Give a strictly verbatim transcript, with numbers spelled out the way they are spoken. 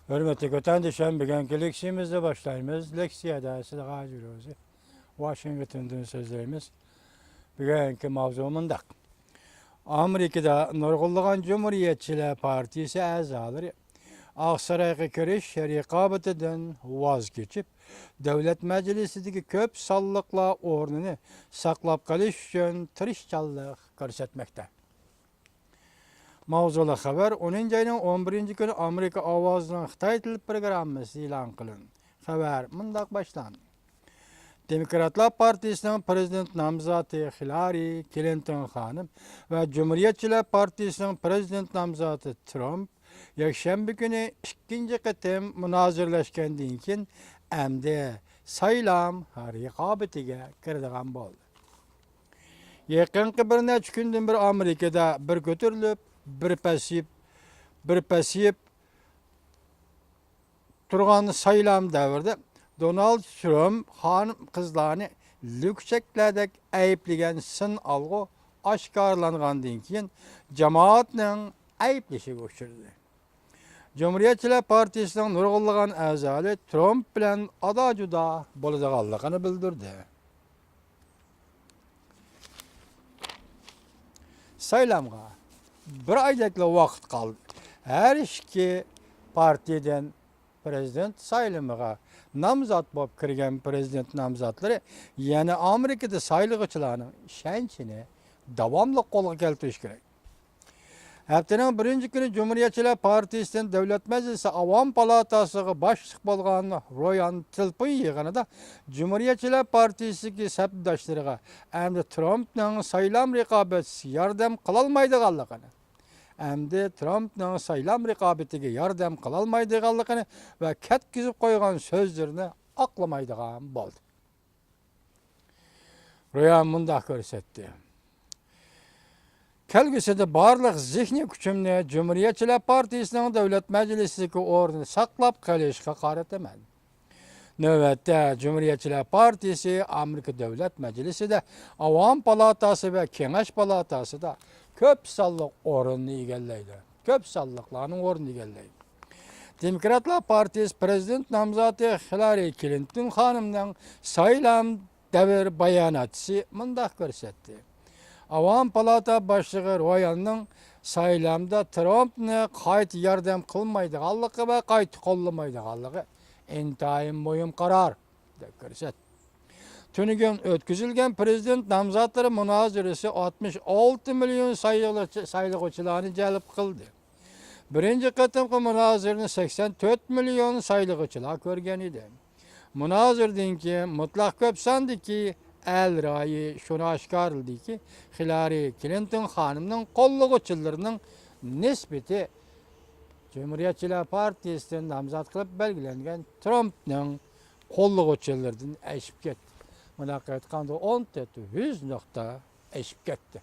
ھۆرمەتلىك ۋەتەندىشىم، بۈگۈنكى لېكسىيەمىزنى باشلايمىز. لېكسىيەدە سىلەرگە ھاجى روزى ۋاشىنگتوندىن سۆزلەيمىز. بۈگۈنكى ماۋزۇ مۇنداق. ئامېرىكىدا نۇرغۇنلىغان جۇمھۇرىيەتچىلەر پارتىيىسى ئەزالىرى ئاقسارايغا كىرىش رىقابىتىدىن ۋاز كېچىپ، دۆلەت مەجلىسىدىكى كۆپ سانلىقلار ئورنىنى ساقلاپ قېلىش ئۈچۈن تىرىشچانلىق كۆرسەتمەكتە. ماۋزۇلۇق خەۋەر، ئونىنچى ئاينىڭ ئون بىرىنچى كۈنى ئامېرىكا ئاۋازىنىڭ خىتاي تىل پروگراممىسى ئېلان قىلىندى. خەۋەر مۇنداق باشلاندى. دېموكراتلار پارتىيىسىنىڭ پىرېزىدېنت نامزاتى خىلارى كلىنتون خانىم ۋە جۇمھۇرىيەتچىلەر پارتىيىسىنىڭ پىرېزىدېنت نامزاتى ترامپ يەكشەنبە كۈنى ئىككىنچى قېتىم مۇنازىرىلەشكەندىن كېيىن، ئەمدى سايلام رىقابىتىگە كىرىدىغان بولدى. يېقىنقى بىر نەچچە كۈندىن بېرى ئامېرىكىدا بىر كۆتۈرۈلۈپ، بىر پەسىيىپ، بىر پەسىيىپ تۇرغان سايلام دەۋرىدە دونالد ترامپ خانىم-قىزلارنى لۈكچەكلەردەك ئەيىبلىگەن سىن ئالغۇ ئاشكارىلانغاندىن كېيىن، جامائەتنىڭ ئەيىبلىشىگە ئۇچرىدى. جۇمھۇرىيەتچىلەر پارتىيىسىنىڭ نۇرغۇنلىغان ئەزالىرى ترامپ بىلەن ئادا-جۇدا بولىدىغانلىقىنى بىلدۈردى. سايلامغا بىر ئايدەكلا ۋاقىت قالدى. ھەر ئىككى پارتىيىدىن پىرېزىدېنت سايلىمىغا نامزات بولۇپ كىرگەن پىرېزىدېنت نامزاتلىرى يەنە ئامېرىكىدا سايلىغۇچىلارنىڭ ئىشەنچىنى داۋاملىق قولغا كەلتۈرۈش كېرەك. ھەپتىنىڭ بىرىنچى كۈنى جۇمھۇرىيەتچىلەر پارتىيىسىدىن دۆلەت مەجلىسى ئاۋام پالاتاسىغا باشلىق بولغان رويان تېلېفون يىغىنىدا جۇمھۇرىيەتچىلەر پارتىيىسىدىكى سەپداشلىرىغا ئەمدى ترامپنىڭ سايلام رىقابىتىگە ياردەم قىلالمايدىغانلىقىنى، ئەمدى ترامپنىڭ سايلام رىقابىتىگە ياردەم قىلالمايدىغانلىقىنى ۋە كەتكۈزۈپ قويغان سۆزلىرىنى ئاقلىمايدىغان بولدى. رويان مۇنداق كۆرسەتتى. كەلگۈسىدە بارلىق زېھنىي كۈچۈمنى جۇمھۇرىيەتچىلەر پارتىيىسىنىڭ دۆلەت مەجلىسىدىكى ئورنىنى ساقلاپ قېلىشقا قارىتىمەن. نۆۋەتتە، جۇمھۇرىيەتچىلەر پارتىيىسى ئامېرىكا دۆلەت مەجلىسىدە، ئاۋام پالاتاسى ۋە كېڭەش پالاتاسىدا كۆپ سانلىق ئورۇننى ئىگىلەيدۇ. كۆپ سانلىقلارنىڭ ئورنىنى ئىگىلەيدۇ. دېموكراتلار پارتىيىسى پىرېزىدېنت نامزاتى خىلارى كلىنتون خانىمنىڭ سايلام دەۋر باياناتچىسى مۇنداق كۆرسەتتى. ئاۋام پالاتا باشلىقى روياننىڭ سايلامدا ترامپنى قايتا ياردەم قىلمايدىغانلىقى ۋە قايتا قوللىمايدىغانلىقى ئىنتايىن مۇھىم قارار، دەپ كۆرسەتتى. تۈنۈگۈن ئۆتكۈزۈلگەن پىرېزىدېنت نامزاتلىرى مۇنازىرىسى ئاتمىش ئالتە مىليون سايلىغۇچى-، سايلىغۇچىلارنى جەلپ قىلدى. بىرىنچى قېتىمقى مۇنازىرىنى سەكسەن تۆت مىليون سايلىغۇچىلار كۆرگەن ئىدى. مۇنازىرىدىن كېيىن مۇتلەق كۆپ ساندىكى ئەل رايى شۇنى ئاشكارىلىدىكى، خىلارى كلىنتون خانىمنىڭ قوللىغۇچىلىرىنىڭ نىسبىتى جۇمھۇرىيەتچىلەر پارتىيىسىدىن نامزات قىلىپ بەلگىلەنگەن ترامپنىڭ قوللىغۇچىلىرىدىن ئېشىپ كەتتى. مۇنداق ئېيتقاندا، ئون تۆت يۈز نۇقتا ئېشىپ كەتتى.